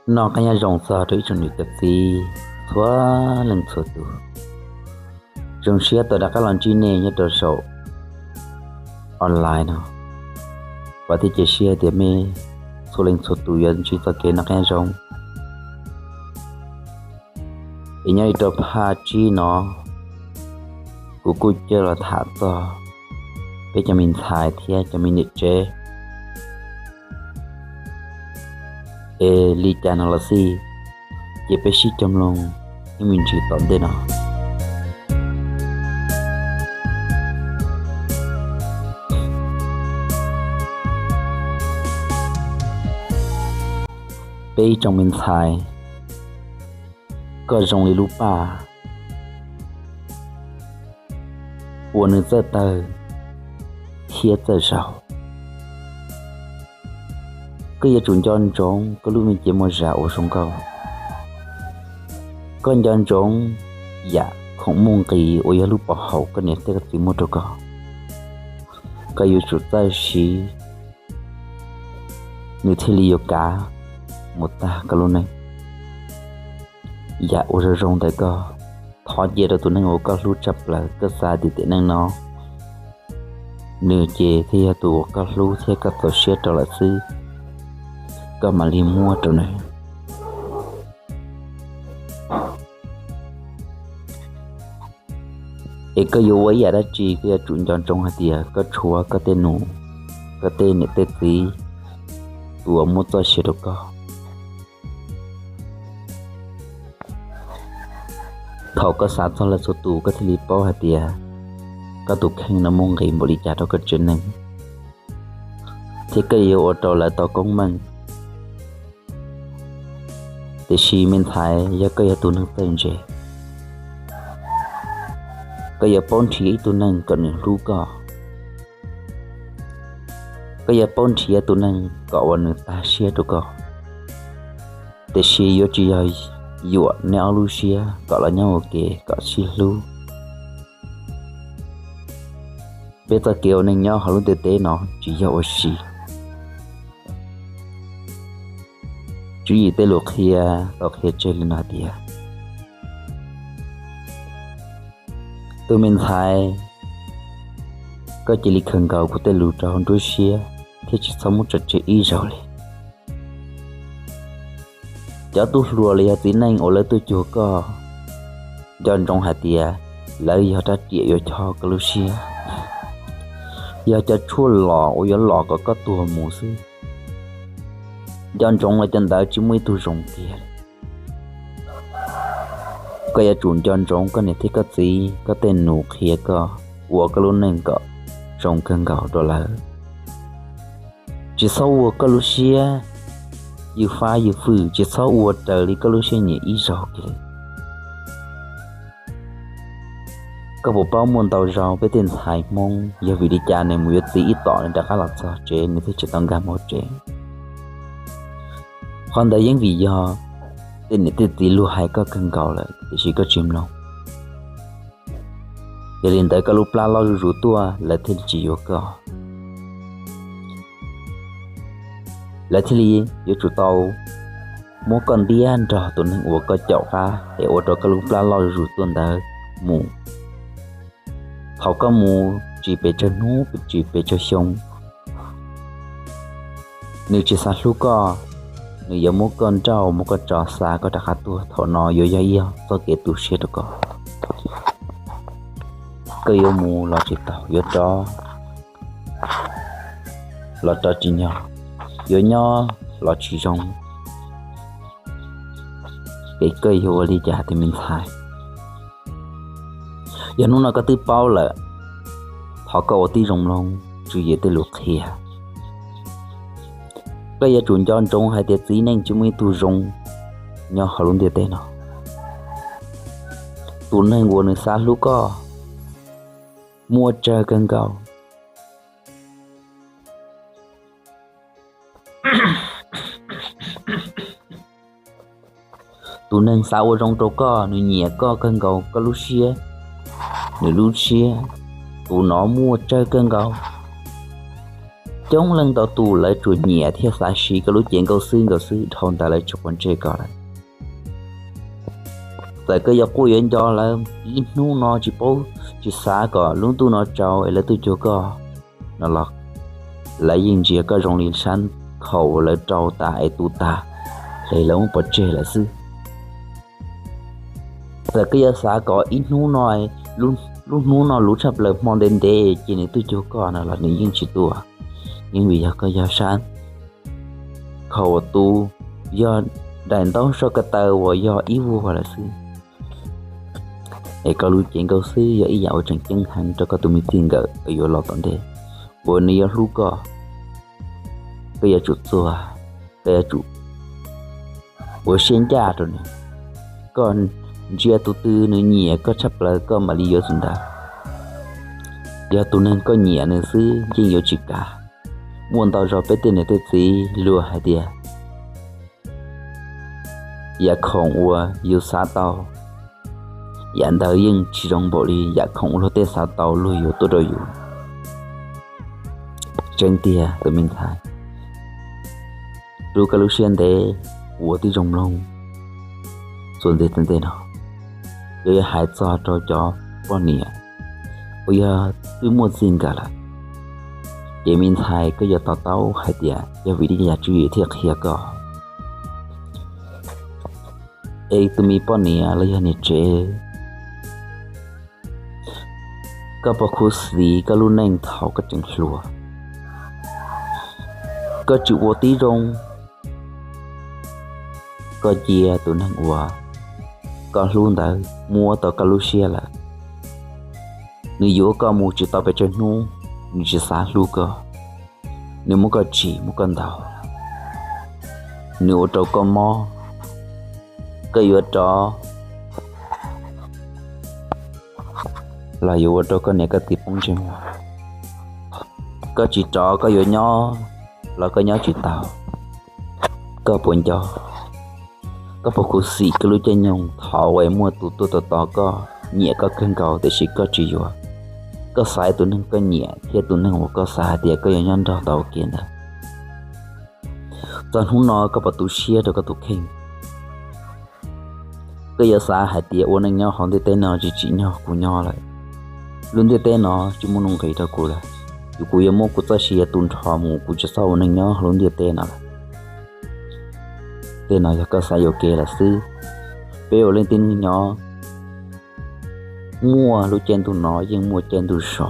Noj qab nyob zoo txog rau ib tsoom niam txiv txhua leej txhua tus. Zoo siab tau rov qab los ntsib nej nyob rau saum online no. Vam thiab cia siab tias mej txhua leej txhua tus yuav ntsib txoj kev noj qab nyob zoo. Es nyob li rau phaj tsib no, kuv kuj coj los tham txog peb cov me ntxhais thiab cov me niam tsev. Es li cas no los xij, ces peb sib cog mloog ib me ntsis tom ntej no. Peb ib tsoom me ntxhais, koj zoo li lub paj uas nws txawj tawg thiab txawj zaug. Koj yuav tsum nco ntsoov koj lub me cev muaj zam uas zoo nkauj. Koj nco ntsoov yam khoom muaj nqis uas yog lub pov haum koj niam thiab koj txiv muab rau koj. Koj yuav tsum txawj siv, nws thiaj li yuav kav mus tag koj lub neej. Yam uas zoo zoo ntawm koj, thov cia rau tus neeg uas koj hlub tshaj plaws, koj xav tias tiam neej no nws ces thiaj yog tus uas koj hlub thiab koj txaus siab rau lawm xwb, koj mam li muab rau nws. Es koj yuav ua ib yam dab tsi koj yuav tsum nco ntsoov hais tias koj tshuav koj tej nus, koj tej niam tej txiv, tus uas muab txoj sia rau koj. Thaum koj xav txog lawv txhua tus koj thiaj li paub hais tias koj tus kheej no muaj nqis npaum li cas rau koj tsev neeg, thiab koj yuav ua rau lawv tau koob meej. Tiam sis me ntxhais, yog koj yog tus neeg txawj ntse, koj yuav paub nrhiav ib tug neeg kom nws hlub koj. Koj yuav paub nrhiav tus neeg kom uas nws tag siab rau koj. Tiam sis yuav tsis yog yuam nej ob lub siab kom los nyob ua ke kom sib hlub. Peb txoj kev ua neej nyob hauv lub ntiaj teb no tsis yog ua si. Tswv yim tej lus qhia tau qhia tseg li no tias, tus me ntxhais, koj cia li khaws nkaus kuv tej lus rau hauv nruab siab thiab tsis txhob muab tso tseg ib zaug li. Cov tub hluas los yog txiv neej uas lawv tuaj cuag koj, nco ntsoov hais tias lawv yog rab riam yuav chob koj lub siab, yog cov tshuaj los uas yuav los kom koj tuag mus xwb. Nco ntsoov los cov ntawd tsis muaj ib tug zoo kiag. Koj yuav tsum nco ntsoov koj niam thiab koj txiv, koj tej nus qhia koj ua koj lub neej kom zoo kawg nkaus rau lawv. Tsis txhob ua koj lub siab ywj fab ywj fwj, tsis txhob ua raws li koj lub siab nyiam ib zaug kiag li. Koj puas paub muaj ntau zaus peb tej ntxhais Hmoob yog vim li cas nws mus yuav txiv ib tom nws rov qab los txog tsev nws thiaj tsis tau nkag mus tsev? Qhov ntawd yeej vim yog tej niam tej txiv luag hais koj kawg nkaus lawm tiam sis koj tsis mloog. Yog li ntawd koj lub plab loj zuj zus tuaj lawv thiaj li tsis yuav koj. Lawv thiaj li yuav tsum tau muab koj ntiab nrog tus neeg uas koj caum qab es ua rau koj lub plab loj zuj zus tuaj ntawd mus. Thaum koj mus tsis pes tsawg hnub tsis pes tsawg xyoo, nws tsis xav hlub koj, nws yuav muab koj nrauj muab koj tso xa koj rov qab tuaj, thaum no yuav yog ib txoj kev tu siab rau koj. Koj yuav mus los tsis tau, yuav rov los rov tsis nyog, yuav nyob los tsis zoo. Es koj yuav ua li cas tus me ntxhais? Yog hnub no koj twb paub lawm, thov koj ua tib zoo mloog tswv yim tej lus qhia. Koj yuav tsum nco ntsoov hais tias txiv neej tsis muaj ib tug zoo nyob hauv lub ntiaj teb no. Tus neeg uas nws xav hlub koj muaj tsawg kawg nkaus. Tus neeg xav ua zoo rau koj, nws nyiam koj kawg nkaus koj lub siab, nws lub siab, tus no muaj tsawg kawg nkaus. Coob leej ntau tus lawv tsuas nyiam thiab xav siv koj lub cev nkauj xwb nkauj xwb, dhau ntawd lawv tsis quav ntsej koj lawm. Txawm koj yuav quaj yuav nco lawv ib hnub no tsis paub, tsis xav kom lub ntuj no tsaus es lawv tuaj cuag koj no los, lawv yeej ntsia koj zoo li sab khaum uas lawv rau tas es tu tas, hle lawv muab pov tseg lawm xwb. Txawm koj yuav xav kom ib hnub no, lub hnub no luv tshaj plaws hmo ntev ntev ces nws tuaj cuag koj no los nws yeej tsis tuaj, yeej vim yog koj yog sab khaum uas tu, yog daim ntaub so ko taw uas yog ib vuag lawm xwb. Es koj lub cev nkauj xwb yog ib yam uas tseem ceeb heev rau koj tus me txij nkawm uas yuav los tom ntej, uas nws yuav hlub koj. Koj yuav tsum txuag, koj yuav tsum ua siab ncaj rau nws. Koj ntsia tus twg nws nyiam koj tshaj plaws koj mam li yuav tus ntawd. Yog tus neeg koj nyiam nws xwb yeej yuav tsis kav. Muaj ntau zaus peb tej niam tej txiv luag hais tias yam khoom uas yus xav tau, yam ntawd yeej tsis zoo npaum li yam khoom uas luag tej xav tau luag yuav tuaj rau yus. Tseeb tiag tus me ntxhais, rub koj lub siab ntev, ua tib zoo mloog txuas ntxiv tom ntej no. Yog yuav hais txog rau cov poj niam uas yog twb muaj txij nkawm lawm, ces me ntxhais koj yuav to taub hais tias yog vim li cas Tswv Yim thiaj qhia koj. Es tus me poj niam los yog niam tsev, koj puas khuv xim koj lub neej thaum koj tseem hluas? Koj tsis ua tib zoo, koj cia tus neeg uas koj hlub ntawd muab tau koj lub siab lawm. Nws yuav koj mus tsis tau pes tsawg hnub, nws tsis xav hlub koj. Nws muab koj tsim muab koj ntaus, nws ua rau koj mob, koj yuav rov los yuav ua rau koj niam koj txiv poob ntsej muag. Koj tsis rov koj yuav nyob los koj nyob tsis tau. Koj puas nco, koj puas khuv xim koj lub caij nyoog thaum uas muaj tus tuaj tos tos koj, nyiam koj kawg nkaus tiam sis koj tsis yuav? Koj xaiv tus neeg koj nyiam thiab tus neeg uas koj xav hais tias koj yuav nyob nrog tau ua ke ntawd. Txog hnub no koj puas tu siab rau koj tus kheej? Koj yuav xav hais tias ua neej nyob hauv ntiaj teb no tsis tsim nyog kuv nyob lawm. Lub ntiaj teb no tsis muaj nuj nqis rau kuv lawm, ces kuv yuav muab kuv txoj sia tu nrho mus, kuv tsis txhob ua neej nyob hauv lub ntiaj teb no lawm. Tej no yog koj xav yuam kev lawm xwb. Peb ua leej tib neeg nyob, muaj lub caij ntuj no yeej muaj caij ntuj so,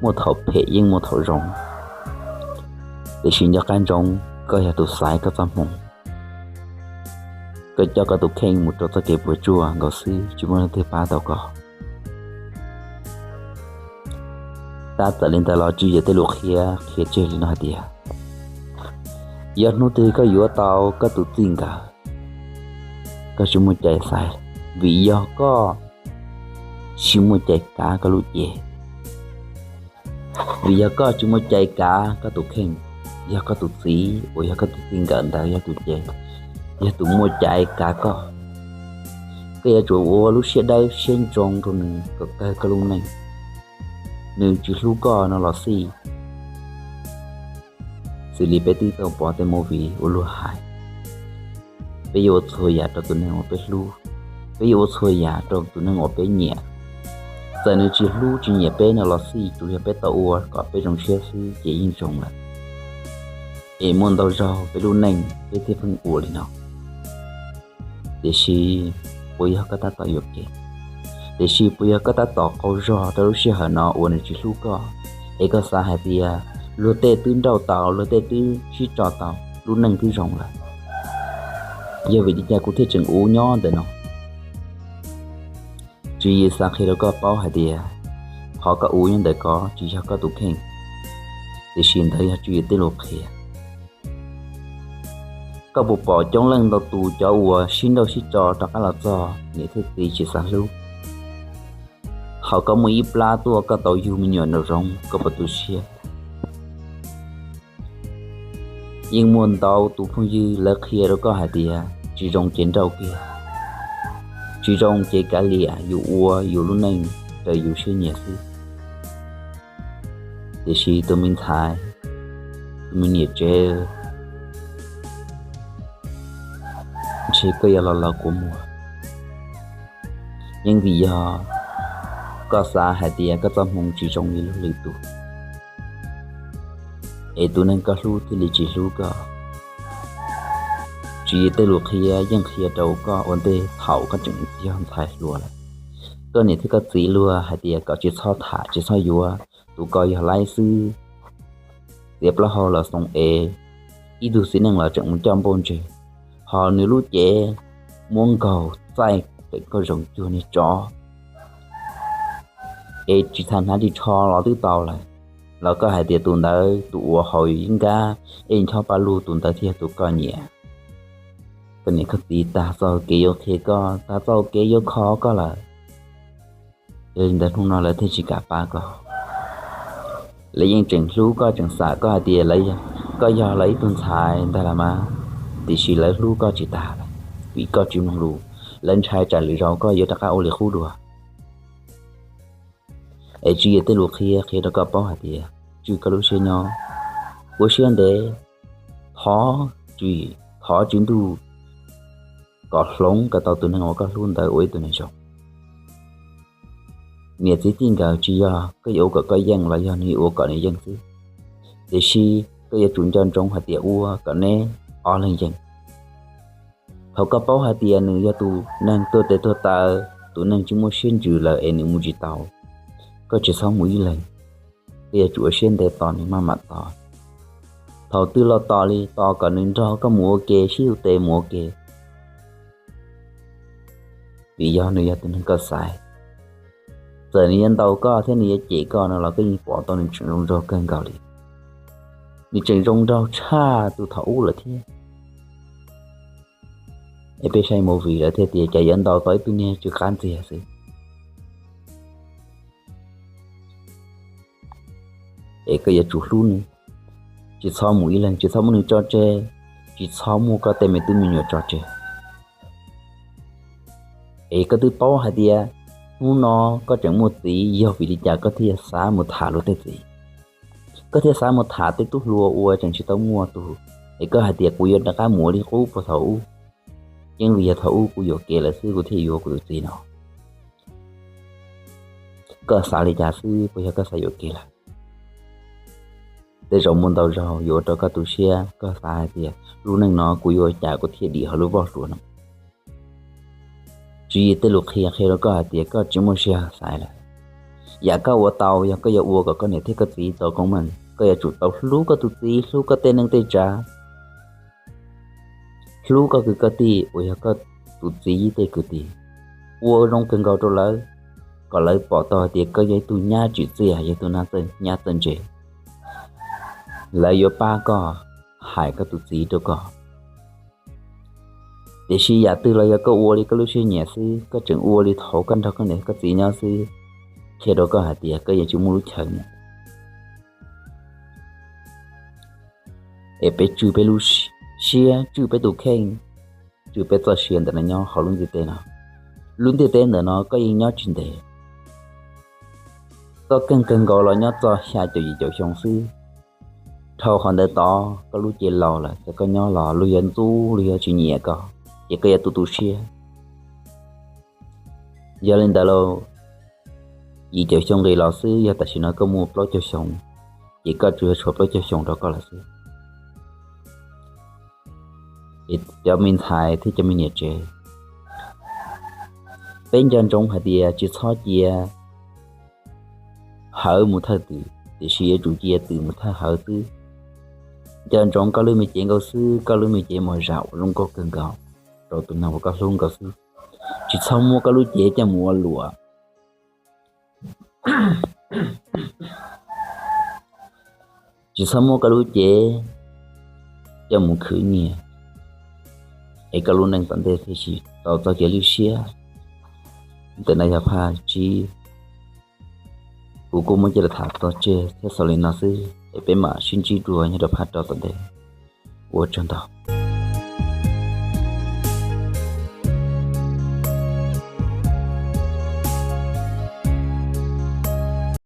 muaj thaum phem yeej muaj thaum zoo. Tiam sis nco qab ntsoov, koj yog tus xaiv koj txoj hmoo. Koj coj koj tus kheej mus rau txoj kev puas tsuaj nkaus xwb, tsis muaj leej twg pab tau koj. Tab txawm li ntawd los Tswv Yim tej lus qhia qhia tseg li no hais tias, yog hnub twg koj yuav tau koj tus txij nkawm, koj tsis muaj cai xaiv, vim yog koj tsis muaj cai kav koj lub cev. Vim yog koj tsis muaj cai kav koj tus kheej, yog koj tus txiv uas yog koj tus txij nkawm ntawd yog tus cai, yog tus muaj cai kav koj. Koj yuav tsum ua lub siab dawb siab ntsoov rau nws kom kawg koj lub neej. Nws tsis hlub koj no los xij, xws li peb twb tau pom tej movie ua luag hais, peb yuav ua txhua yam rau tus neeg uas peb hlub, peb yuav ua txhua yam rau tus neeg uas peb nyiam. Txawm nws tsis hlub tsis nyiam peb no los xij, tsuas yog peb tau ua kom peb zoo siab xwb ces yeej zoo lawm. Es muaj ntau zaug peb lub neej peb thiaj pheej ua li no. Tiam sis puas yog koj tab tom yuam kev? Tiam sis puas yog koj tab tom qaug zog rau lub sij hawm no uas nws tsis hlub koj, es koj xav hais tias luag tej twb nrauj tau, luag tej twb sib tso tau, lub neej twb zoo lawm? Yog vim li cas kuv thiaj tseem ua nyob ntawm no? Tswv Yim xav qhia rau koj paub hais tias qhov koj ua nyob ntawm ko tsis yog koj tus kheej, tiam sis ntawd yog Tswv Yim tej lus qhia. Koj puas pom coob leej ntau tus cov uas sib nrauj sib tso rov qab los txog niam thiab txiv tsis xav hlub? Thaum koj muaj ib plab tuaj koj tau yug me nyuam nraum zoov koj puas tu siab? Yeej muaj ntau tus phooj ywg lawv qhia rau koj hais tias tsis zoo ces nrauj kiag, tsis zoo ces kav liam, yus ua yus lub neej raws yus siab nyiam xwb. Tiam sis tus me ntxhais, Me niam tsev, ntshe koj yuav los los kua muag. Yeej vim yog koj xav hais tias koj txoj hmoo tsis zoo li luag lwm tus, es tus neeg koj hlub thiaj li tsis hlub koj. Tswv Yim tej lus qhia yeej qhia rau koj ua ntej thaum koj tseem yog ntxhais hluas lawm. Koj niam thiab koj txiv luag hais tias kom tsis txhob tham tsis txhob yuav, tus ko yog laib xwb, txiav plaub hau los xoo ev, ib tug txiv neej los tseem mus coj npauj ntseg, ho nws lub cev muab nkaug txaij teem koj zoo cuag niag tsov. Es tsis tham hnav ris tsho los twb tau lawm, los koj hais tias tus ntawd tus uas haus yeeb nkab ej nchob paj lug tus ntawd thiaj yog tus koj nyiam. Koj niam koj txiv tag txoj kev yuav qhia koj, tag txoj kev yuav kho koj lawm. Yog li ntawd hnub no lawv thiaj tsis kam pab koj. Lawv yeej tseem hlub koj tseem xam koj hais tias koj yog lawv ib tug ntxhais ntag los mas, tiam sis lawv hlub koj tsis tag lawm, vim koj tsis mloog lus, lawv ntshai tsam lwm zaus koj yuav rov qab ua li qub dua. Es Tswv Yim tej lus qhia qhia rau koj paub hais tias tswj koj lub siab nyob, ua siab ntev, thov Tswv, thov Tswv Ntuj kom hloov kom tau tus neeg uas koj hlub ntawd ua ib tug neeg zoo. Niam txiv tij nkawd tsis yog koj yuav ua kom koj yeej los yog nws yuav ua kom nws yeej xwb, tiam sis koj yuav tsum nco ntsoov hais tias ua kom neb ob leeg yeej. Thaum koj paub hais tias nws yog tus neeg tuag tes tuag taw, tus neeg tsis muaj siab ntsws lawm es nws mus tsis tau, koj tsis txhob mus ib leeg. Koj yuav tsum ua siab ntev tos nws maj mam tos. Thaum twg los tos li tos kom nws nrog koj mus ua ke, sib tus tes mus ua ke, vim yog nws yog tus neeg koj xaiv. Txawm nws yuav ntaus koj thiab nws yuav cem koj no los koj yeej pom tau nws tseem zoo nraug kawg nkaus li. Nws tseem zoo nraug tshaj tus thaum ub lawm thiab. Es peb saib movie lawv thiaj tias cas yuav ntaus tau ib tug niag tsw qab ntxiag xwb. Es koj yuav tsum hlub nws, tsis txhob mus ib leeg, tsis txhob muab nws tso tseg, tsis txhob muab koj tej me tub me nyuam tso tseg. Es koj twb paub hais tias hnub no koj tseem muaj txiv, yog vim li cas koj thiaj xav mus tham luag tej txiv? Koj thiaj xav mus tham tej tub hluas uas tseem tsis tau muaj tus, es koj hais tias kuv yuav rov qab mus ua li qub puag thaum ub, yeej vim yog thaum ub kuv yuam kev lawm xwb kuv thiaj yuav kuv tus txiv no. Koj xav li cas xwb, puas yog koj xav yuam kev lawm? Tej zaum muaj ntau zaus yuav ua rau koj tu siab, koj xav hais tias lub neej no kuv yuav ua cas kuv thiaj dim hauv lub voj hlua no. Tswv Yim tej lus qhia qhia rau koj hais tias koj tsis muaj sij hawm xaiv lawm. Yam koj ua tau, yog koj yuav ua kom koj niam thiab koj txiv tau koob meej, koj yuav tsum tau hlub koj tus txiv, hlub koj tej neej tej tsav, hlub koj kwv koj tij uas yog koj tus txiv tej kwv tij, ua zoo kawg nkaus rau lawv, kom lawv pom tau hais tias koj yog ib tug nyab tsim txiaj, yog ib tug nyab txawj ntse. Lawv yuav pab koj hais koj tus txiv rau koj. Tiam sis yam twg los yog koj ua li koj lub siab nyiam xwb, koj tseem ua li thaum koj nrog koj niam koj txiv nyob xwb, qhia rau koj hais tias koj yeej tsis muaj lub chaw mus. Es peb tswj peb lub siab, tswj peb tus kheej, tswj peb txoj sia ntawm no nyob hauv lub ntiaj teb no. Lub ntiaj teb ntawm no koj yeej nyob tsis ntev. Koj keej kawg nkaus los nyob txog xya caum yim caum xyoo xwb. Dhau qhov ntawd tod koj lub cev laus lawm, ces koj nyob los luag yuav ntxub, luag yuav tsis nyiam koj, ces koj yuav tu tu siab. Yog li ntawd lauj, yim caum xyoo nqis los xwb, yog tam sim no koj muaj plaub caug xyoo, ces koj tsuas yog tshuav plaub caug xyoo rau koj lawm xwb. Es cov me ntxhais thiab cov me niam tsev, peb nco ntsoov hais tias tsis txhob cia hawv mus thawj twm, tiam sis yuav tsum cia twm mus thawj hawv xwb. Nco ntsoov koj lub me cev nkaus xwb, koj lub me cev muaj zam uas zoo nkauj kawg nkaus rau tus neeg uas koj hlub nkaus xwb. Tsis txhob muab koj lub cev coj mus ua luam. Tsis txhob muab koj lub cev coj mus khwv nyiaj, es koj lub neej tom ntej thiaj tsis tau txoj kev lwj siab. Ntawm no yog phaj tsib, kuv kuj muab coj los tham tso tseg thiab xaus li no xwb, es peb mam sib ntsib dua nyob rau phaj rau tom ntej. Ua tsaug ntau.